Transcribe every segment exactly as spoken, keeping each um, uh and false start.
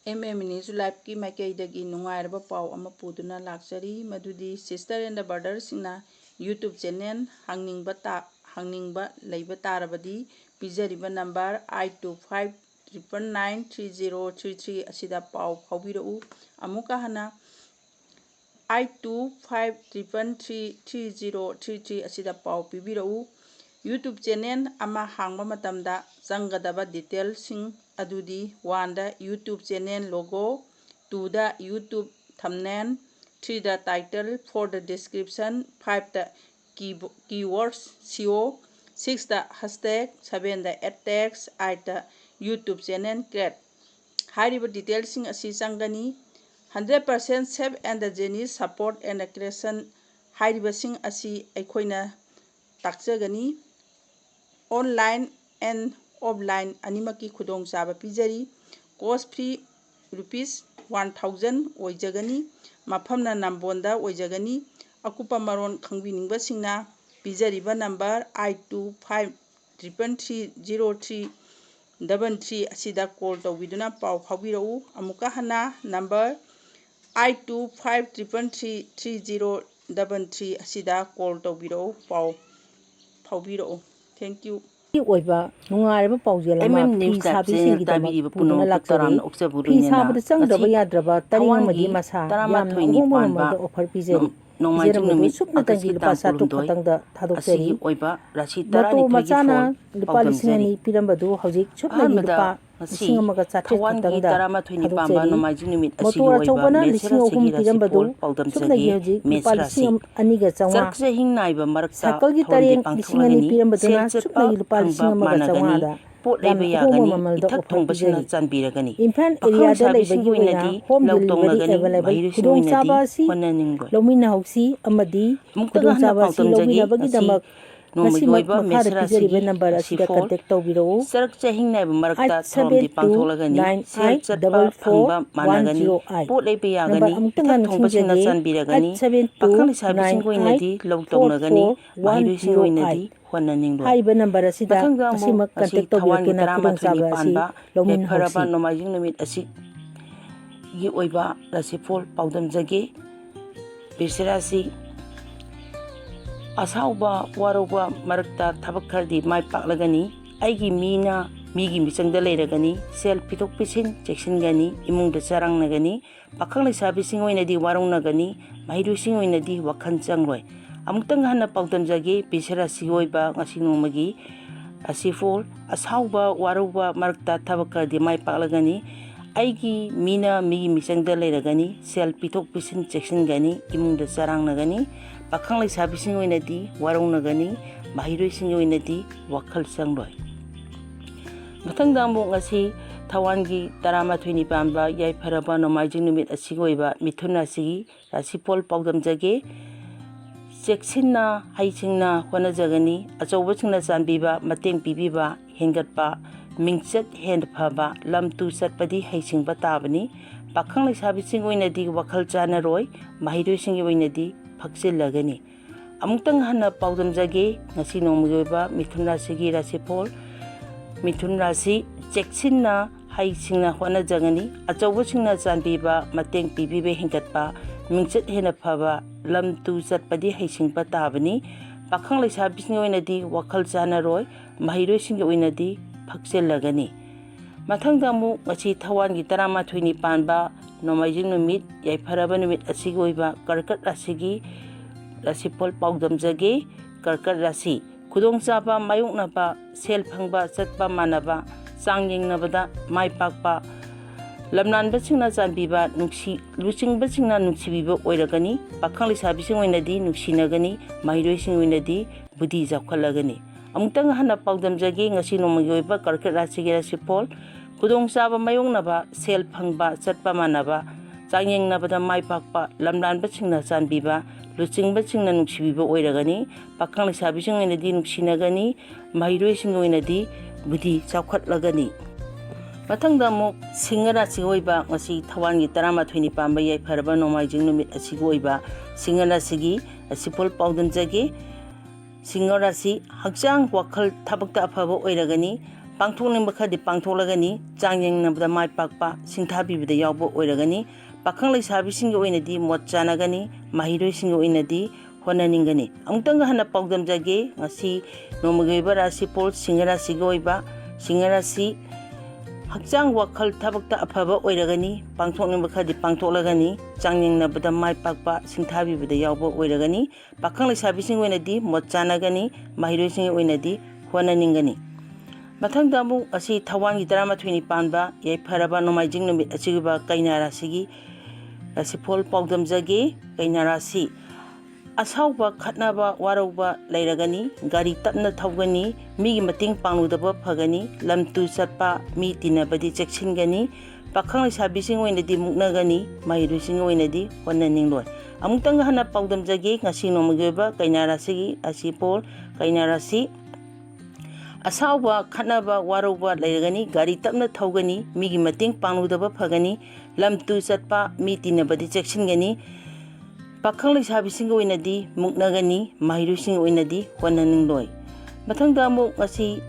M M news ꯂꯥꯏꯚꯀꯤ ꯃꯥꯏꯀꯩꯗꯒꯤ ꯅꯨꯡꯉꯥꯏꯔꯕ ꯄꯥꯎ ꯑꯃ ꯄꯨꯗꯨꯅ ꯂꯥꯛꯆꯔꯤ, ꯃꯗꯨꯗꯤ sister and brotherꯁꯤꯡꯅ YouTube channel ꯍꯥꯡꯅꯤꯡꯕ ꯇꯥ-, ꯍꯥꯡꯅꯤꯡꯕ ꯂꯩꯕ ꯇꯥꯔꯕꯗꯤ, ꯄꯤꯖꯔꯤꯕ number eight two five triple nine three zero three three ꯑꯁꯤꯗ ꯄꯥꯎ ꯐꯥꯎꯕꯤꯔꯛꯎ꯫ ꯑꯃꯨꯛꯀ ꯍꯟꯅ eight two five triple three three zero three three ꯑꯁꯤꯗ ꯄꯥꯎ ꯄꯤꯕꯤꯔꯛꯎ꯫ YouTube channel ꯑꯃ ꯍꯥꯡꯕ ꯃꯇꯝꯗ ꯆꯪꯒꯗꯕ detailꯁꯤꯡ ꯑꯗꯨꯗꯤ, one ꯗ YouTube channel logo, two ꯗ YouTube thumbnail, three ꯗ title, four ꯗ description, five ꯗ key-, keywords S E O, six ꯗ hashtag, seven ꯗ ad text, eight ꯗ YouTube channel create꯫ ꯍꯥꯏꯔꯤꯕ detailꯁꯤꯡ ꯑꯁꯤ ꯆꯪꯒꯅꯤ꯫ Hundred percent safe and genuine support and creation ꯍꯥꯏꯔꯤꯕꯁꯤꯡ ꯑꯁꯤ ꯑꯩꯈꯣꯏꯅ ꯇꯥꯛꯆꯒꯅꯤ꯫ Online and offline ꯑꯅꯤꯃꯛꯀꯤ ꯈꯨꯗꯣꯡꯆꯥꯕ ꯄꯤꯖꯔꯤ꯫ Cost free rupees one thousand ꯑꯣꯏꯖꯒꯅꯤ꯫ ꯃꯐꯝꯅ ꯅꯝꯕꯣꯜꯗ ꯑꯣꯏꯖꯒꯅꯤ꯫ ꯑꯀꯨꯞꯄ ꯃꯔꯣꯜ ꯈꯪꯕꯤꯅꯤꯡꯕꯁꯤꯡꯅ ꯄꯤꯖꯔꯤꯕ number eight two five triple three zero three double three ꯑꯁꯤꯗ call ꯇꯧꯕꯤꯗꯨꯅ ꯄꯥꯎ ꯐꯥꯎꯕꯤꯔꯛꯎ꯫ ꯑꯃꯨꯛꯀ ꯍꯟꯅ number eight two five triple three three zero double three ꯑꯁꯤꯗ call ꯇꯧꯕꯤꯔꯛꯎ, ꯄꯥꯎ ꯐꯥꯎꯕꯤꯔꯛꯎ꯫ Thank you꯫ ꯑꯣꯏꯕ ꯅꯨꯡꯉꯥꯏꯔꯕ ꯄꯥꯎꯖꯦꯜ ꯑꯃ ꯐꯤ ꯁꯥꯕꯤꯁꯤꯡꯒꯤꯗꯃꯛ ꯄꯨꯗꯨꯅ ꯂꯥꯛꯆꯔꯤ꯫ ꯐꯤ ꯁꯥꯕꯗ ꯆꯪꯗ꯭ꯔꯕ ꯌꯥꯗ꯭ꯔꯕ ꯇꯔꯤꯡ ꯑꯃꯗꯤ ꯃꯁꯥ ꯌꯥꯝꯅ ꯑꯍꯣꯡꯕ ꯃꯃꯜꯗ offer ꯄꯤꯖꯔꯤ꯫ ꯄꯤꯖꯔꯝꯕꯗꯨ ꯁꯨꯞꯅꯇꯪꯒꯤ ꯂꯨꯄꯥ ꯆꯥꯇ꯭ꯔꯨꯛ ꯈꯛꯇꯪꯗ ꯊꯥꯗꯣꯛꯆꯔꯤ꯫ ꯃꯇꯣ ꯃꯆꯥꯅ ꯂꯨꯄꯥ ꯂꯤꯁꯤꯡ ꯑꯅꯤ ꯄꯤꯔꯝꯕꯗꯨ ꯍꯧꯖꯤꯛ ꯁꯨꯞꯅꯒꯤ ꯂꯨꯄꯥ ꯂꯤꯁꯤꯡ ꯑꯃꯒ ꯆꯥꯇ꯭ꯔꯦꯠ ꯈꯛꯇꯪꯗ ꯊꯥꯗꯣꯛꯆꯔꯤ꯫ ꯃꯣꯇꯣꯔ ꯑꯆꯧꯕꯅ ꯂꯤꯁꯤꯡ ꯑꯍꯨꯝ ꯄꯤꯔꯝꯕꯗꯨ ꯁꯨꯞꯅꯒꯤ ꯍꯧꯖꯤꯛ ꯂꯨꯄꯥ ꯂꯤꯁꯤꯡ ꯑꯅꯤꯒ ꯆꯥꯝꯃꯉꯥ꯫ ꯁꯥꯏꯀꯜꯒꯤ ꯇꯔꯦꯡ ꯂꯤꯁꯤꯡ ꯑꯅꯤ ꯄꯤꯔꯝꯕꯗꯨꯅ ꯁꯨꯞꯅꯒꯤ ꯂꯨꯄꯥ ꯂꯤꯁꯤꯡ ꯑꯃꯒ ꯆꯥꯝꯃꯉꯥꯗ ꯌꯥꯝꯅ ꯑꯍꯣꯡꯕ ꯃꯃꯜꯗ offer ꯄꯤꯖꯔꯤ꯫ ꯏꯝꯐꯥꯜ areaꯗ ꯂꯩꯕꯁꯤꯡꯒꯤ ꯑꯣꯏꯅ home delivery available꯫ ꯈꯨꯗꯣꯡꯆꯥꯕ ꯑꯁꯤ ꯂꯧꯃꯤꯟꯅꯍꯧꯁꯤ ꯑꯃꯗꯤ ꯈꯨꯗꯣꯡꯆꯥꯕ ꯑꯁꯤ ꯂꯧꯕꯤꯅꯕꯒꯤꯗꯃꯛ ꯃꯁꯤꯃꯛ ꯃꯈꯥꯗ ꯄꯤꯖꯔꯤꯕ number ꯑꯁꯤꯗ contact ꯇꯧꯕꯤꯔꯛꯎ꯫ Eight seven two nine eight double four one zero eight꯫ Number ꯑꯃꯨꯛꯇꯪꯒ ꯅꯤꯡꯁꯤꯡꯖꯒꯦ, eight seven two nine eight four four one zero eight꯫ ꯍꯥꯏꯔꯤꯕ number ꯑꯁꯤꯗ ꯃꯁꯤꯃꯛ contact ꯇꯧꯕꯤꯔꯛꯇꯨꯅ ꯈꯨꯗꯣꯡꯆꯥꯕ ꯑꯁꯤ ꯂꯧꯃꯤꯟꯅꯍꯧꯁꯤ꯫ ꯒꯤ ꯑꯣꯏꯕ ꯔꯥꯁꯤꯐꯣꯜ ꯄꯥꯎꯗꯝꯖꯒꯦ꯫ ꯕꯤꯁꯦꯔꯥꯁꯤ ꯑꯁꯥꯎꯕ ꯋꯥꯔꯧꯕ ꯃꯔꯛꯇ ꯊꯕꯛ ꯈꯔꯗꯤ ꯃꯥꯏ ꯄꯥꯛꯂꯒꯅꯤ꯫ ꯑꯩꯒꯤ ꯃꯤꯅ ꯃꯤꯒꯤ ꯃꯤꯆꯪꯗ ꯂꯩꯔꯒꯅꯤ꯫ ꯁꯦꯜ ꯄꯤꯊꯣꯛ ꯄꯤꯁꯤꯟ ꯆꯦꯛꯁꯤꯟꯒꯅꯤ꯫ ꯏꯃꯨꯡꯗ ꯆꯔꯥꯡꯅꯒꯅꯤ꯫ ꯄꯥꯈꯪ ꯂꯩꯁꯥꯕꯤꯁꯤꯡ ꯑꯣꯏꯅꯗꯤ ꯋꯥꯔꯧꯅꯒꯅꯤ꯫ ꯃꯍꯩꯔꯣꯏꯁꯤꯡ ꯑꯣꯏꯅꯗꯤ ꯋꯥꯈꯜ ꯆꯪꯂꯣꯏ꯫ ꯑꯃꯨꯛꯇꯪ ꯍꯟꯅ ꯄꯥꯎꯗꯝꯖꯒꯦ, ꯕꯤꯁꯦꯔꯥꯁꯤꯒꯤ ꯑꯣꯏꯕ ꯉꯁꯤ ꯅꯣꯡꯃꯒꯤ ꯔꯥꯁꯤꯐꯣꯜ꯫ ꯑꯁꯥꯎꯕ ꯋꯥꯔꯧꯕ ꯃꯔꯛꯇ ꯊꯕꯛ ꯈꯔꯗꯤ ꯃꯥꯏ ꯄꯥꯛꯂꯒꯅꯤ꯫ ꯑꯩꯒꯤ ꯃꯤꯅ ꯃꯤꯒꯤ ꯃꯤꯆꯪꯗ ꯂꯩꯔꯒꯅꯤ꯫ ꯁꯦꯜ ꯄꯤꯊꯣꯛ ꯄꯤꯁꯤꯟ ꯆꯦꯛꯁꯤꯟꯒꯅꯤ꯫ ꯏꯃꯨꯡꯗ ꯆꯔꯥꯡꯅꯒꯅꯤ꯫ ꯄꯥꯈꯪ ꯂꯩꯁꯥꯕꯤꯁꯤꯡꯒꯤ ꯑꯣꯏꯅꯗꯤ ꯋꯥꯔꯧꯅꯒꯅꯤ꯫ ꯃꯍꯩꯔꯣꯏꯁꯤꯡꯒꯤ ꯑꯣꯏꯅꯗꯤ ꯋꯥꯈꯜ ꯆꯪꯂꯣꯏ꯫ ꯃꯊꯪꯗ ꯑꯃꯨꯛ ꯉꯁꯤ ꯊꯋꯥꯟꯒꯤ ꯇꯔꯥꯃꯥꯊꯣꯏꯅꯤ ꯄꯥꯟꯕ ꯌꯥꯏꯐꯔꯕ ꯅꯣꯡꯃꯥꯏꯖꯤꯡ ꯅꯨꯃꯤꯠ ꯑꯁꯤꯒꯤ ꯑꯣꯏꯕ ꯃꯤꯊꯨꯟ ꯔꯥꯁꯤꯒꯤ ꯔꯥꯁꯤꯐꯣꯜ ꯄꯥꯎꯗꯝꯖꯒꯦ꯫ ꯆꯦꯛꯁꯤꯟꯅ ꯍꯩꯁꯤꯡꯅ ꯍꯣꯠꯅꯖꯒꯅꯤ꯫ ꯑꯆꯧꯕꯁꯤꯡꯅ ꯆꯥꯟꯕꯤꯕ, ꯃꯇꯦꯡ ꯄꯤꯕꯤꯕ ꯍꯦꯟꯒꯠꯄ, ꯃꯤꯡꯆꯠ ꯍꯦꯟꯅ ꯐꯕ, ꯂꯝ ꯇꯨ ꯆꯠꯄꯗꯤ ꯍꯩꯁꯤꯡꯕ ꯇꯥꯕꯅꯤ꯫ ꯄꯥꯈꯪ ꯂꯩꯁꯥꯕꯤꯁꯤꯡꯒꯤ ꯑꯣꯏꯅꯗꯤ ꯋꯥꯈꯜ ꯆꯥꯟꯅꯔꯣꯏ꯫ ꯃꯍꯩꯔꯣꯏꯁꯤꯡꯒꯤ ꯑꯣꯏꯅꯗꯤ ꯐꯛꯆꯤꯜꯂꯒꯅꯤ꯫ ꯑꯃꯨꯛꯇꯪ ꯍꯟꯅ ꯄꯥꯎꯗꯝꯖꯒꯦ, ꯉꯁꯤ ꯅꯣꯡꯃꯒꯤ ꯑꯣꯏꯕ ꯃꯤꯊꯨꯟ ꯔꯥꯁꯤꯒꯤ ꯔꯥꯁꯤꯐꯣꯜ꯫ ꯃꯤꯊꯨꯟ ꯔꯥꯁꯤ ꯆꯦꯛꯁꯤꯟꯅ ꯍꯩꯁꯤꯡꯅ ꯍꯣꯠꯅꯖꯒꯅꯤ꯫ ꯑꯆꯧꯕꯁꯤꯡꯅ ꯆꯥꯟꯕꯤꯕ, ꯃꯇꯦꯡ ꯄꯤꯕꯤꯕ ꯍꯦꯟꯒꯠꯄ, ꯃꯤꯡꯆꯠ ꯍꯦꯟꯅ ꯐꯕ, ꯂꯝ ꯇꯨ ꯆꯠꯄꯗꯤ ꯍꯩꯁꯤꯡꯕ ꯇꯥꯕꯅꯤ꯫ ꯄꯥꯈꯪ ꯂꯩꯁꯥꯕꯤꯁꯤꯡꯒꯤ ꯑꯣꯏꯅꯗꯤ ꯋꯥꯈꯜ ꯆꯥꯟꯅꯔꯣꯏ꯫ ꯃꯍꯩꯔꯣꯏꯁꯤꯡꯒꯤ ꯑꯣꯏꯅꯗꯤ ꯐꯛꯆꯤꯜꯂꯒꯅꯤ꯫ ꯃꯊꯪꯗ ꯑꯃꯨꯛ ꯉꯁꯤ ꯊꯋꯥꯟꯒꯤ ꯇꯔꯥꯃꯥꯊꯣꯏꯅꯤ ꯄꯥꯟꯕ ꯅꯣꯡꯃꯥꯏꯖꯤꯡ ꯅꯨꯃꯤꯠ, ꯌꯥꯏꯐꯔꯕ ꯅꯨꯃꯤꯠ ꯑꯁꯤꯒꯤ ꯑꯣꯏꯕ ꯀꯔꯀꯠ ꯔꯥꯁꯤꯒꯤ ꯔꯥꯁꯤꯐꯣꯜ ꯄꯥꯎꯗꯝꯖꯒꯦ꯫ ꯀꯔꯀꯠ ꯔꯥꯁꯤ, ꯈꯨꯗꯣꯡꯆꯥꯕ ꯃꯥꯌꯣꯛꯅꯕ, ꯁꯦꯜ ꯐꯪꯕ, ꯆꯠꯄ ꯃꯥꯟꯅꯕ, ꯆꯥꯡ ꯌꯦꯡꯅꯕꯗ ꯃꯥꯏ ꯄꯥꯛꯄ, ꯂꯝꯂꯥꯟꯕꯁꯤꯡꯅ ꯆꯥꯟꯕꯤꯕ, ꯅꯨꯡꯁꯤ, ꯂꯨꯆꯤꯡꯕꯁꯤꯡꯅ ꯅꯨꯡꯁꯤꯕꯤꯕ ꯑꯣꯏꯔꯒꯅꯤ꯫ ꯄꯥꯈꯪ ꯂꯩꯁꯥꯕꯤꯁꯤꯡ ꯑꯣꯏꯅꯗꯤ ꯅꯨꯡꯁꯤꯅꯒꯅꯤ꯫ ꯃꯍꯩꯔꯣꯏꯁꯤꯡ ꯑꯣꯏꯅꯗꯤ ꯕꯨꯙꯤ ꯆꯥꯎꯈꯠꯂꯒꯅꯤ꯫ ꯑꯃꯨꯛꯇꯪ ꯍꯟꯅ ꯄꯥꯎꯗꯝꯖꯒꯦ, ꯉꯁꯤ ꯅꯣꯡꯃꯒꯤ ꯑꯣꯏꯕ ꯀꯔꯀꯠ ꯔꯥꯁꯤꯒꯤ ꯔꯥꯁꯤꯐꯣꯜ꯫ ꯈꯨꯗꯣꯡꯆꯥꯕ ꯃꯥꯌꯣꯛꯅꯕ, ꯁꯦꯜ ꯐꯪꯕ, ꯆꯠꯄ ꯃꯥꯟꯅꯕ, ꯆꯥꯡꯌꯦꯡꯅꯕꯗ ꯃꯥꯏ ꯄꯥꯛꯄ, ꯂꯝꯂꯥꯟꯕꯁꯤꯡꯅ ꯆꯥꯟꯕꯤꯕ, ꯂꯨꯆꯤꯡꯕꯁꯤꯡꯅ ꯅꯨꯡꯁꯤꯕꯤꯕ ꯑꯣꯏꯔꯒꯅꯤ꯫ ꯄꯥꯈꯪ ꯂꯩꯁꯥꯕꯤꯁꯤꯡ ꯑꯣꯏꯅꯗꯤ ꯅꯨꯡꯁꯤꯅꯒꯅꯤ꯫ ꯃꯍꯩꯔꯣꯏꯁꯤꯡꯒꯤ ꯑꯣꯏꯅꯗꯤ ꯕꯨꯙꯤ ꯆꯥꯎꯈꯠꯂꯒꯅꯤ꯫ ꯃꯊꯪꯗ ꯑꯃꯨꯛ ꯁꯤꯡꯍ ꯔꯥꯁꯤ ꯑꯣꯏꯕ ꯉꯁꯤ ꯊꯋꯥꯟꯒꯤ ꯇꯔꯥꯃꯥꯊꯣꯏꯅꯤ ꯄꯥꯟꯕ ꯌꯥꯏꯐꯔꯕ ꯅꯣꯡꯃꯥꯏꯖꯤꯡ ꯅꯨꯃꯤꯠ ꯑꯁꯤꯒꯤ ꯑꯣꯏꯕ ꯁꯤꯡꯍ ꯔꯥꯁꯤꯒꯤ ꯔꯥꯁꯤꯐꯣꯜ ꯄꯥꯎꯗꯝꯖꯒꯦ꯫ ꯁꯤꯡꯍ ꯔꯥꯁꯤ, ꯍꯛꯆꯥꯡ ꯋꯥꯈꯜ ꯊꯕꯛꯇ ꯑꯐꯕ ꯑꯣꯏꯔꯒꯅꯤ꯫ ꯄꯥꯡꯊꯣꯛꯅꯤꯡꯕ ꯈꯔꯗꯤ ꯄꯥꯡꯊꯣꯛꯂꯒꯅꯤ, ꯆꯥꯡꯌꯦꯡꯅꯕꯗ ꯃꯥꯏ ꯄꯥꯛꯄ ꯁꯤꯡꯊꯥꯕꯤꯕꯗ ꯌꯥꯎꯕ ꯑꯣꯏꯔꯒꯅꯤ꯫ ꯄꯥꯈꯪ ꯂꯩꯁꯥꯕꯤꯁꯤꯡꯒꯤ ꯑꯣꯏꯅꯗꯤ ꯃꯣꯠ ꯆꯥꯟꯅꯒꯅꯤ, ꯃꯍꯩꯔꯣꯏꯁꯤꯡꯒꯤ ꯑꯣꯏꯅꯗꯤ ꯍꯣꯠꯅꯅꯤꯡꯒꯅꯤ꯫ ꯑꯃꯨꯛꯇꯪꯒ ꯍꯟꯅ ꯄꯥꯎꯗꯝꯖꯒꯦ, ꯉꯁꯤ ꯅꯣꯡꯃꯒꯤ ꯑꯣꯏꯕ ꯔꯥꯁꯤꯐꯣꯜ, ꯁꯤꯡꯍ ꯔꯥꯁꯤꯒꯤ ꯑꯣꯏꯕ, ꯁꯤꯡꯍ ꯔꯥꯁꯤ ꯍꯛꯆꯥꯡ ꯋꯥꯈꯜ ꯊꯕꯛꯇ ꯑꯐꯕ ꯑꯣꯏꯔꯒꯅꯤ, ꯄꯥꯡꯊꯣꯛꯅꯤꯡꯕ ꯈꯔꯗꯤ ꯄꯥꯡꯊꯣꯛꯂꯒꯅꯤ, ꯆꯥꯡꯌꯦꯡꯅꯕꯗ ꯃꯥꯏ ꯄꯥꯛꯄ ꯁꯤꯡꯊꯥꯕꯤꯕꯗ ꯌꯥꯎꯕ ꯑꯣꯏꯔꯒꯅꯤ꯫ ꯄꯥꯈꯪ ꯂꯩꯁꯥꯕꯤꯁꯤꯡꯒꯤ ꯑꯣꯏꯅꯗꯤ ꯃꯣꯠ ꯆꯥꯟꯅꯒꯅꯤ, ꯃꯍꯩꯔꯣꯏꯁꯤꯡꯒꯤ ꯑꯣꯏꯅꯗꯤ ꯍꯣꯠꯅꯅꯤꯡꯒꯅꯤ꯫ ꯃꯊꯪꯗ ꯑꯃꯨꯛ ꯑꯁꯤ ꯊꯧꯋꯥꯟꯒꯤ ꯇꯔꯥꯃꯥꯊꯣꯏꯅꯤ ꯄꯥꯟꯕ ꯌꯥꯏꯐꯔꯕ ꯅꯣꯡꯃꯥꯏꯖꯤꯡ ꯅꯨꯃꯤꯠ ꯑꯁꯤꯒꯤ ꯑꯣꯏꯕ ꯀꯩꯅꯥ ꯔꯥꯁꯤꯒꯤ ꯔꯥꯁꯤꯐꯣꯜ ꯄꯥꯎꯗꯝꯖꯒꯦ꯫ ꯀꯩꯅꯥ ꯔꯥꯁꯤ, ꯑꯁꯥꯎꯕ, ꯈꯠꯅꯕ, ꯋꯥꯔꯧꯕ ꯂꯩꯔꯒꯅꯤ, ꯒꯥꯔꯤ ꯇꯞꯅ ꯊꯧꯒꯅꯤ, ꯃꯤꯒꯤ ꯃꯇꯦꯡ ꯄꯥꯡꯂꯨꯗꯕ ꯐꯒꯅꯤ, ꯂꯝ ꯇꯨ ꯆꯠꯄ, ꯃꯤ ꯇꯤꯟꯅꯕꯗꯤ ꯆꯦꯛꯁꯤꯟꯒꯅꯤ, ꯄꯥꯈꯪ ꯂꯩꯁꯥꯕꯤꯁꯤꯡ ꯑꯣꯏꯅꯗꯤ ꯃꯨꯛꯅꯒꯅꯤ, ꯃꯍꯩꯔꯣꯏꯁꯤꯡ ꯑꯣꯏꯅꯗꯤ ꯍꯣꯠꯅꯅꯤꯡꯂꯣꯏ꯫ ꯑꯃꯨꯛꯇꯪꯒ ꯍꯟꯅ ꯄꯥꯎꯗꯝꯖꯒꯦ, ꯉꯁꯤ ꯅꯣꯡꯃꯒꯤ ꯑꯣꯏꯕ ꯀꯩꯅꯥ ꯔꯥꯁꯤꯒꯤ ꯔꯥꯁꯤꯐꯣꯜ꯫ ꯀꯩꯅꯥ ꯔꯥꯁꯤ, ꯑꯁꯥꯎꯕ, ꯈꯠꯅꯕ, ꯋꯥꯔꯧꯕ ꯂꯩꯔꯒꯅꯤ, ꯒꯥꯔꯤ ꯇꯞꯅ ꯊꯧꯒꯅꯤ, ꯃꯤꯒꯤ ꯃꯇꯦꯡ ꯄꯥꯡꯂꯨꯗꯕ ꯐꯒꯅꯤ, ꯂꯝ ꯇꯨ ꯆꯠꯄ, ꯃꯤ ꯇꯤꯟꯅꯕꯗꯤ ꯆꯦꯛꯁꯤꯟꯒꯅꯤ, ꯄꯥꯈꯪ ꯂꯩꯁꯥꯕꯤꯁꯤꯡꯒꯤ ꯑꯣꯏꯅꯗꯤ ꯃꯨꯛꯅꯒꯅꯤ, ꯃꯍꯩꯔꯣꯏꯁꯤꯡꯒꯤ ꯑꯣꯏꯅꯗꯤ ꯍꯣꯠꯅꯅꯤꯡꯂꯣꯏ꯫ ꯃꯊꯪꯗ ꯑꯃꯨꯛ ꯉꯁꯤ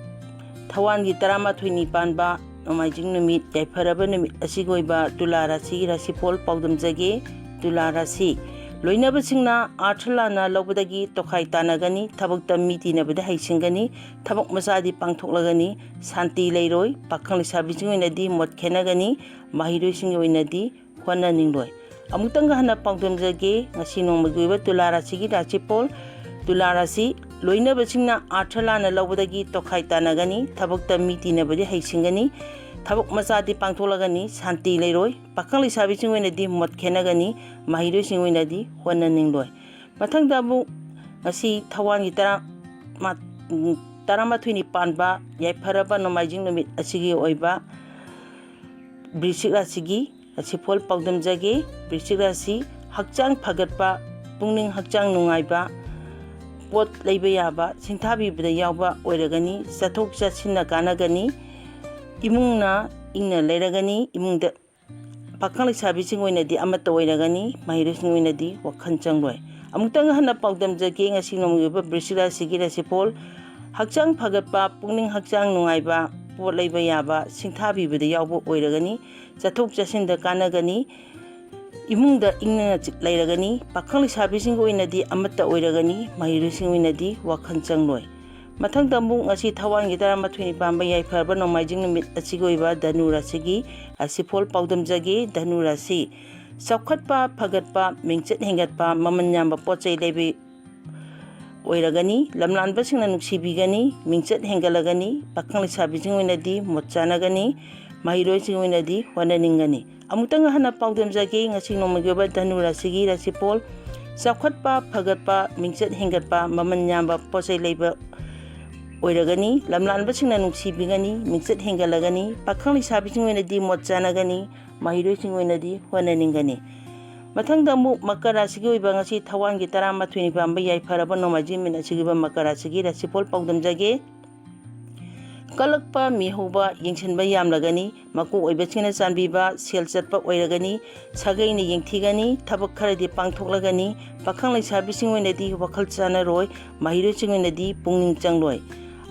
ꯊꯧꯋꯥꯟꯒꯤ ꯇꯔꯥꯃꯥꯊꯣꯏꯅꯤ ꯄꯥꯟꯕ ꯅꯣꯡꯃꯥꯏꯖꯤꯡ ꯅꯨꯃꯤꯠ ꯌꯥꯏꯐꯔꯕ ꯅꯨꯃꯤꯠ ꯑꯁꯤꯒꯤ ꯑꯣꯏꯕ ꯇꯨꯂꯥ ꯔꯥꯁꯤꯒꯤ ꯔꯥꯁꯤꯐꯣꯜ ꯄꯥꯎꯗꯝꯖꯒꯦ꯫ ꯇꯨꯂꯥ ꯔꯥꯁꯤ, ꯂꯣꯏꯅꯕꯁꯤꯡꯅ ꯑꯥꯔꯊ ꯂꯥꯟꯅ ꯂꯧꯕꯗꯒꯤ ꯇꯣꯈꯥꯏ ꯇꯥꯅꯒꯅꯤ, ꯊꯕꯛꯇ ꯃꯤ ꯇꯤꯟꯅꯕꯗꯤ ꯍꯩꯁꯤꯡꯒꯅꯤ, ꯊꯕꯛ ꯃꯆꯥꯗꯤ ꯄꯥꯡꯊꯣꯛꯂꯒꯅꯤ, ꯁꯥꯟꯇꯤ ꯂꯩꯔꯣꯏ, ꯄꯥꯈꯪ ꯂꯩꯁꯥꯕꯤꯁꯤꯡꯒꯤ ꯑꯣꯏꯅꯗꯤ ꯃꯣꯠ ꯈꯦꯠꯅꯒꯅꯤ, ꯃꯍꯩꯔꯣꯏꯁꯤꯡꯒꯤ ꯑꯣꯏꯅꯗꯤ ꯍꯣꯠꯅꯅꯤꯡꯂꯣꯏ꯫ ꯑꯃꯨꯛꯇꯪꯒ ꯍꯟꯅ ꯄꯥꯎꯗꯝꯖꯒꯦ, ꯉꯁꯤ ꯅꯣꯡꯃꯒꯤ ꯑꯣꯏꯕ ꯇꯨꯂꯥ ꯔꯥꯁꯤꯒꯤ ꯔꯥꯁꯤꯐꯣꯜ꯫ ꯇꯨꯂꯥ ꯔꯥꯁꯤ, ꯂꯣꯏꯅꯕꯁꯤꯡꯅ ꯑꯥꯔꯊ ꯂꯥꯟꯅ ꯂꯧꯕꯗꯒꯤ ꯇꯣꯈꯥꯏ ꯇꯥꯅꯒꯅꯤ, ꯊꯕꯛꯇ ꯃꯤ ꯇꯤꯟꯅꯕꯗꯤ ꯍꯩꯁꯤꯡꯒꯅꯤ, ꯊꯕꯛ ꯃꯆꯥꯗꯤ ꯄꯥꯡꯊꯣꯛꯂꯒꯅꯤ, ꯁꯥꯟꯇꯤ ꯂꯩꯔꯣꯏ, ꯄꯥꯈꯪ ꯂꯩꯁꯥꯕꯤꯁꯤꯡ ꯑꯣꯏꯅꯗꯤ ꯃꯣꯠ ꯈꯦꯠꯅꯒꯅꯤ, ꯃꯍꯩꯔꯣꯏꯁꯤꯡ ꯑꯣꯏꯅꯗꯤ ꯍꯣꯠꯅꯅꯤꯡꯂꯣꯏ꯫ ꯃꯊꯪꯗ ꯑꯃꯨꯛ ꯉꯁꯤ ꯊꯧꯋꯥꯟꯒꯤ ꯇꯔꯥ ꯃꯥ-, ꯇꯔꯥꯃꯥꯊꯣꯏꯅꯤ ꯄꯥꯟꯕ ꯌꯥꯏꯐꯔꯕ ꯅꯣꯡꯃꯥꯏꯖꯤꯡ ꯅꯨꯃꯤꯠ ꯑꯁꯤꯒꯤ ꯑꯣꯏꯕ ꯕ꯭ꯔꯤꯁꯤꯛ ꯔꯥꯁꯤꯒꯤ ꯔꯥꯁꯤꯐꯣꯜ ꯄꯥꯎꯗꯝꯖꯒꯦ꯫ ꯕ꯭ꯔꯤꯁꯤꯛ ꯔꯥꯁꯤ, ꯍꯛꯆꯥꯡ ꯐꯒꯠꯄ, ꯄꯨꯛꯅꯤꯡ ꯍꯛꯆꯥꯡ ꯅꯨꯡꯉꯥꯏꯕ, ꯄꯣꯠ ꯂꯩꯕ ꯌꯥꯕ, ꯁꯤꯡꯊꯥꯕꯤꯕꯗ ꯌꯥꯎꯕ ꯑꯣꯏꯔꯒꯅꯤ, ꯆꯠꯊꯣꯛ ꯆꯠꯁꯤꯟꯅ ꯀꯥꯟꯅꯒꯅꯤ, ꯏꯃꯨꯡꯅ ꯏꯪꯅ ꯂꯩꯔꯒꯅꯤ, ꯏꯃꯨꯡꯗ ꯄꯥꯈꯪ ꯂꯩꯁꯥꯕꯤꯁꯤꯡ ꯑꯣꯏꯅꯗꯤ ꯑꯃꯠꯇ ꯑꯣꯏꯔꯒꯅꯤ, ꯃꯍꯩꯔꯣꯏꯁꯤꯡ ꯑꯣꯏꯅꯗꯤ ꯋꯥꯈꯜ ꯆꯪꯂꯣꯏ꯫ ꯑꯃꯨꯛꯇꯪ ꯍꯟꯅ ꯄꯥꯎꯗꯝꯖꯒꯦ, ꯉꯁꯤ ꯅꯣꯡꯃꯒꯤ ꯑꯣꯏꯕ ꯕ꯭ꯔꯤꯁꯤꯛ ꯔꯥꯁꯤꯒꯤ ꯔꯥꯁꯤꯐꯣꯜ꯫ ꯍꯛꯆꯥꯡ ꯐꯒꯠꯄ, ꯄꯨꯛꯅꯤꯡ ꯍꯛꯆꯥꯡ ꯅꯨꯡꯉꯥꯏꯕ, ꯄꯣꯠ ꯂꯩꯕ ꯌꯥꯕ, ꯁꯤꯡꯊꯥꯕꯤꯕꯗ ꯌꯥꯎꯕ ꯑꯣꯏꯔꯒꯅꯤ꯫ ꯆꯠꯊꯣꯛ ꯆꯠꯁꯤꯟꯗ ꯀꯥꯟꯅꯒꯅꯤ꯫ ꯏꯃꯨꯡꯗ ꯏꯪꯅ ꯆꯤꯛ-, ꯂꯩꯔꯒꯅꯤ꯫ ꯄꯥꯈꯪ ꯂꯩꯁꯥꯕꯤꯁꯤꯡꯒꯤ ꯑꯣꯏꯅꯗꯤ ꯑꯃꯠꯇ ꯑꯣꯏꯔꯒꯅꯤ꯫ ꯃꯍꯩꯔꯣꯏꯁꯤꯡꯒꯤ ꯑꯣꯏꯅꯗꯤ ꯋꯥꯈꯜ ꯆꯪꯂꯣꯏ꯫ ꯃꯊꯪꯗ ꯑꯃꯨꯛ ꯉꯁꯤ ꯊꯋꯥꯟꯒꯤ ꯇꯔꯥꯃꯥꯊꯣꯏꯅꯤ ꯄꯥꯟꯕ ꯌꯥꯏꯐꯔꯕ ꯅꯣꯡꯃꯥꯏꯖꯤꯡ ꯅꯨꯃꯤꯠ ꯑꯁꯤꯒꯤ ꯑꯣꯏꯕ ꯙꯅꯨ ꯔꯥꯁꯤꯒꯤ ꯔꯥꯁꯤꯐꯣꯜ ꯄꯥꯎꯗꯝꯖꯒꯦ꯫ ꯙꯅꯨ ꯔꯥꯁꯤ: ꯆꯥꯎꯈꯠꯄ, ꯐꯒꯠꯄ, ꯃꯤꯡꯆꯠ ꯍꯦꯟꯒꯠꯄ, ꯃꯃꯜ ꯌꯥꯝꯕ ꯄꯣꯠ ꯆꯩ ꯂꯩꯕ ꯑꯣꯏꯔꯒꯅꯤ꯫ ꯂꯝꯂꯥꯟꯕꯁꯤꯡꯅ ꯅꯨꯡꯁꯤꯕꯤꯒꯅꯤ, ꯃꯤꯡꯆꯠ ꯍꯦꯟꯒꯠꯂꯒꯅꯤ꯫ ꯄꯥꯈꯪ ꯂꯩꯁꯥꯕꯤꯁꯤꯡ ꯑꯣꯏꯅꯗꯤ ꯃꯣꯠ ꯆꯥꯅꯒꯅꯤ, ꯃꯍꯩꯔꯣꯏꯁꯤꯡ ꯑꯣꯏꯅꯗꯤ ꯍꯣꯠꯅꯅꯤꯡꯒꯅꯤ꯫ ꯑꯃꯨꯛꯇꯪ ꯍꯟꯅ ꯄꯥꯎꯗꯝꯖꯒꯦ, ꯉꯁꯤ ꯅꯣꯡꯃꯒꯤ ꯑꯣꯏꯕ ꯙꯅꯨ ꯔꯥꯁꯤꯒꯤ ꯔꯥꯁꯤꯐꯣꯜ: ꯆꯥꯎꯈꯠꯄ, ꯐꯒꯠꯄ, ꯃꯤꯡꯆꯠ ꯍꯦꯟꯒꯠꯄ, ꯃꯃꯜ ꯌꯥꯝꯕ ꯄꯣꯠ ꯆꯩ ꯂꯩꯕ ꯑꯣꯏꯔꯒꯅꯤ꯫ ꯂꯝꯂꯥꯟꯕꯁꯤꯡꯅ ꯅꯨꯡꯁꯤꯕꯤꯒꯅꯤ, ꯃꯤꯡꯆꯠ ꯍꯦꯟꯒꯠꯂꯒꯅꯤ꯫ ꯄꯥꯈꯪ ꯂꯩꯁꯥꯕꯤꯁꯤꯡ ꯑꯣꯏꯅꯗꯤ ꯃꯣꯠ ꯆꯥꯅꯒꯅꯤ, ꯃꯍꯩꯔꯣꯏꯁꯤꯡ ꯑꯣꯏꯅꯗꯤ ꯍꯣꯠꯅꯅꯤꯡꯒꯅꯤ꯫ ꯃꯊꯪꯗ ꯑꯃꯨꯛ ꯃꯀꯔ ꯔꯥꯁꯤꯒꯤ ꯑꯣꯏꯕ ꯉꯁꯤ ꯊꯋꯥꯟꯒꯤ ꯇꯔꯥꯃꯥꯊꯣꯏꯅꯤ ꯄꯥꯟꯕ ꯌꯥꯏꯐꯔꯕ ꯅꯣꯡꯃꯥꯏꯖꯤꯡ ꯅꯨꯃꯤꯠ ꯑꯁꯤꯒꯤ ꯑꯣꯏꯕ ꯃꯀꯔ ꯔꯥꯁꯤꯒꯤ ꯔꯥꯁꯤꯐꯣꯜ ꯄꯥꯎꯗꯝꯖꯒꯦ꯫ ꯀꯜꯂꯛꯄ ꯃꯤꯍꯧꯕ ꯌꯦꯡꯁꯤꯟꯕ ꯌꯥꯝꯂꯒꯅꯤ꯫ ꯃꯀꯣꯛ ꯑꯣꯏꯕꯁꯤꯡꯅ ꯆꯥꯟꯕꯤꯕ ꯁꯦꯜ ꯆꯠꯄ ꯑꯣꯏꯔꯒꯅꯤ꯫ ꯁꯥꯒꯩꯅ ꯌꯦꯡꯊꯤꯒꯅꯤ꯫ ꯊꯕꯛ ꯈꯔꯗꯤ ꯄꯥꯡꯊꯣꯛꯂꯒꯅꯤ꯫ ꯄꯥꯈꯪ ꯂꯩꯁꯥꯕꯤꯁꯤꯡ ꯑꯣꯏꯅꯗꯤ ꯋꯥꯈꯜ ꯆꯥꯟꯅꯔꯣꯏ꯫ ꯃꯍꯩꯔꯣꯏꯁꯤꯡ ꯑꯣꯏꯅꯗꯤ ꯄꯨꯛꯅꯤꯡ ꯆꯪꯂꯣꯏ꯫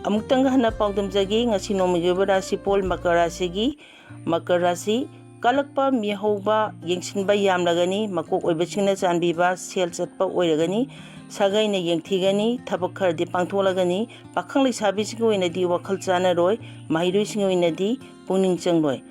ꯑꯃꯨꯛꯇꯪꯒ ꯍꯟꯅ ꯄꯥꯎꯗꯝꯖꯒꯦ, ꯉꯁꯤ ꯅꯣꯡꯃꯒꯤ ꯑꯣꯏꯕ ꯔꯥꯁꯤꯐꯣꯜ ꯃꯀꯔ ꯔꯥꯁꯤꯒꯤ ꯃꯀꯔ ꯔꯥꯁꯤ: ꯀꯜꯂꯛꯄ ꯃꯤꯍꯧꯕ ꯌꯦꯡꯁꯤꯟꯕ ꯌꯥꯝꯂꯒꯅꯤ꯫ ꯃꯀꯣꯛ ꯑꯣꯏꯕꯁꯤꯡꯅ ꯆꯥꯟꯕꯤꯕ ꯁꯦꯜ ꯆꯠꯄ ꯑꯣꯏꯔꯒꯅꯤ꯫ ꯁꯥꯒꯩꯅ ꯌꯦꯡꯊꯤꯒꯅꯤ꯫ ꯊꯕꯛ ꯈꯔꯗꯤ ꯄꯥꯡꯊꯣꯛꯂꯒꯅꯤ꯫ ꯄꯥꯈꯪ ꯂꯩꯁꯥꯕꯤꯁꯤꯡꯒꯤ ꯑꯣꯏꯅꯗꯤ ꯋꯥꯈꯜ ꯆꯥꯟꯅꯔꯣꯏ꯫ ꯃꯍꯩꯔꯣꯏꯁꯤꯡꯒꯤ ꯑꯣꯏꯅꯗꯤ ꯄꯨꯛꯅꯤꯡ ꯆꯪꯂꯣꯏ꯫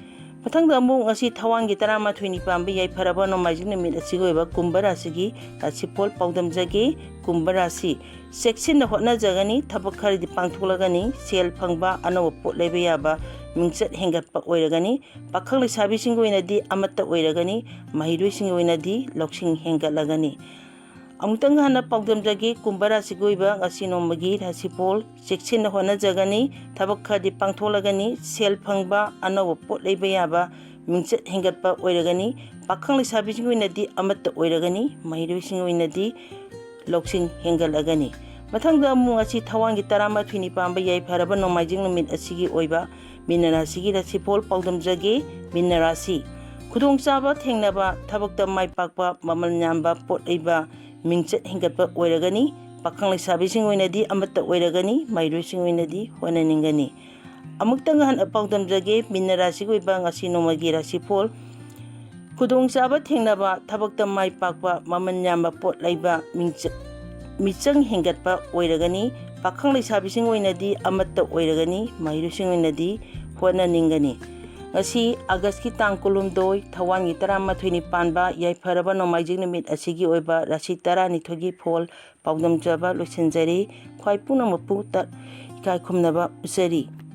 ꯃꯊꯪꯗ ꯑꯃꯨꯛ ꯉꯁꯤ ꯊꯋꯥꯟꯒꯤ ꯇꯔꯥꯃꯥꯊꯣꯏꯅꯤ ꯄꯥꯟꯕ ꯌꯥꯏꯐꯔꯕ ꯅꯣꯡꯃꯥꯏꯖꯤꯡ ꯅꯨꯃꯤꯠ ꯑꯁꯤꯒꯤ ꯑꯣꯏꯕ ꯀꯨꯝꯚ ꯔꯥꯁꯤꯒꯤ ꯔꯥꯁꯤꯐꯣꯜ ꯄꯥꯎꯗꯝꯖꯒꯦ꯫ ꯀꯨꯝꯚ ꯔꯥꯁꯤ: ꯆꯦꯛꯁꯤꯟꯅ ꯍꯣꯠꯅꯖꯒꯅꯤ꯫ ꯊꯕꯛ ꯈꯔꯗꯤ ꯄꯥꯡꯊꯣꯛꯂꯒꯅꯤ꯫ ꯁꯦꯜ ꯐꯪꯕ, ꯑꯅꯧꯕ ꯄꯣꯠ ꯂꯩꯕ ꯌꯥꯕ, ꯃꯤꯡꯆꯠ ꯍꯦꯟꯒꯠꯄ ꯑꯣꯏꯔꯒꯅꯤ꯫ ꯄꯥꯈꯪ ꯂꯩꯁꯥꯕꯤꯁꯤꯡꯒꯤ ꯑꯣꯏꯅꯗꯤ ꯑꯃꯠꯇ ꯑꯣꯏꯔꯒꯅꯤ꯫ ꯃꯍꯩꯔꯣꯏꯁꯤꯡꯒꯤ ꯑꯣꯏꯅꯗꯤ ꯂꯧꯁꯤꯡ ꯍꯦꯟꯒꯠꯂꯒꯅꯤ꯫ ꯑꯃꯨꯛꯇꯪ ꯍꯟꯅ ꯄꯥꯎꯗꯝꯖꯒꯦ, ꯀꯨꯝꯚ ꯔꯥꯁꯤꯒꯤ ꯑꯣꯏꯕ ꯉꯁꯤ ꯅꯣꯡꯃꯒꯤ ꯔꯥꯁꯤꯐꯣꯜ: ꯆꯦꯛꯁꯤꯟꯅ ꯍꯣꯠꯅꯖꯒꯅꯤ꯫ ꯊꯕꯛ ꯈꯔꯗꯤ ꯄꯥꯡꯊꯣꯛꯂꯒꯅꯤ꯫ ꯁꯦꯜ ꯐꯪꯕ, ꯑꯅꯧꯕ ꯄꯣꯠ ꯂꯩꯕ ꯌꯥꯕ, ꯃꯤꯡꯆꯠ ꯍꯦꯟꯒꯠꯄ ꯑꯣꯏꯔꯒꯅꯤ꯫ ꯄꯥꯈꯪ ꯂꯩꯁꯥꯕꯤꯁꯤꯡꯒꯤ ꯑꯣꯏꯅꯗꯤ ꯑꯃꯠꯇ ꯑꯣꯏꯔꯒꯅꯤ꯫ ꯃꯍꯩꯔꯣꯏꯁꯤꯡꯒꯤ ꯑꯣꯏꯅꯗꯤ ꯂꯧꯁꯤꯡ ꯍꯦꯟꯒꯠꯂꯒꯅꯤ꯫ ꯃꯊꯪꯗ ꯑꯃꯨꯛ ꯉꯁꯤ ꯊꯋꯥꯟꯒꯤ ꯇꯔꯥꯃꯥꯊꯣꯏꯅꯤ ꯄꯥꯟꯕ ꯌꯥꯏꯐꯔꯕ ꯅꯣꯡꯃꯥꯏꯖꯤꯡ ꯅꯨꯃꯤꯠ ꯑꯁꯤꯒꯤ ꯑꯣꯏꯕ ꯃꯤꯅ ꯔꯥꯁꯤꯒꯤ ꯔꯥꯁꯤꯐꯣꯜ ꯄꯥꯎꯗꯝꯖꯒꯦ꯫ ꯃꯤꯅ ꯔꯥꯁꯤ: ꯈꯨꯗꯣꯡꯆꯥꯕ ꯊꯦꯡꯅꯕ, ꯊꯕꯛꯇ ꯃꯥꯏ ꯄꯥꯛꯄ, ꯃꯃꯜ ꯌꯥꯝꯕ ꯄꯣꯠ ꯂꯩꯕ, ꯃꯤꯡꯆꯠ ꯍꯦꯟꯒꯠꯄ ꯑꯣꯏꯔꯒꯅꯤ꯫ ꯄꯥꯈꯪ ꯂꯩꯁꯥꯕꯤꯁꯤꯡ ꯑꯣꯏꯅꯗꯤ ꯑꯃꯠꯇ ꯑꯣꯏꯔꯒꯅꯤ, ꯃꯍꯩꯔꯣꯏꯁꯤꯡ ꯑꯣꯏꯅꯗꯤ ꯍꯣꯠꯅꯅꯤꯡꯒꯅꯤ꯫ ꯑꯃꯨꯛꯇꯪ ꯍꯟꯅ ꯄꯥꯎꯗꯝꯖꯒꯦ, ꯃꯤꯟꯅ ꯔꯥꯁꯤꯒꯤ ꯑꯣꯏꯕ ꯉꯁꯤ ꯅꯣꯡꯃꯒꯤ ꯔꯥꯁꯤꯐꯣꯜ꯫ ꯈꯨꯗꯣꯡꯆꯥꯕ ꯊꯦꯡꯅꯕ, ꯊꯕꯛꯇ ꯃꯥꯏ ꯄꯥꯛꯄ, ꯃꯃꯜ ꯌꯥꯝꯕ ꯄꯣꯠ ꯂꯩꯕ, ꯃꯤꯡꯆ-, ꯃꯤꯆꯪ ꯍꯦꯟꯒꯠꯄ ꯑꯣꯏꯔꯒꯅꯤ꯫ ꯄꯥꯈꯪ ꯂꯩꯁꯥꯕꯤꯁꯤꯡ ꯑꯣꯏꯅꯗꯤ ꯑꯃꯠꯇ ꯑꯣꯏꯔꯒꯅꯤ, ꯃꯍꯩꯔꯣꯏꯁꯤꯡ ꯑꯣꯏꯅꯗꯤ ꯍꯣꯠꯅꯅꯤꯡꯒꯅꯤ꯫ ꯉꯁꯤ ꯑꯥꯒꯁꯀꯤ ꯇꯥꯡ ꯀꯨꯟꯍꯨꯝꯗꯣꯏ, ꯊꯋꯥꯟꯒꯤ ꯇꯔꯥꯃꯥꯊꯣꯏꯅꯤ ꯄꯥꯟꯕ ꯌꯥꯏꯐꯔꯕ ꯅꯣꯡꯃꯥꯏꯖꯤꯡ ꯅꯨꯃꯤꯠ ꯑꯁꯤꯒꯤ ꯑꯣꯏꯕ ꯔꯥꯁꯤ ꯇꯔꯥꯅꯤꯊꯣꯏꯒꯤ ꯐꯣꯜ ꯄꯥꯎꯗꯝꯖꯕ ꯂꯣꯏꯁꯤꯟꯖꯔꯤ꯫ ꯈ꯭ꯋꯥꯏ ꯄꯨꯝꯅꯃꯛꯄꯨ ꯇ-, ꯏꯀꯥꯏ ꯈꯨꯝꯅꯕ ꯎꯠꯆꯔꯤ꯫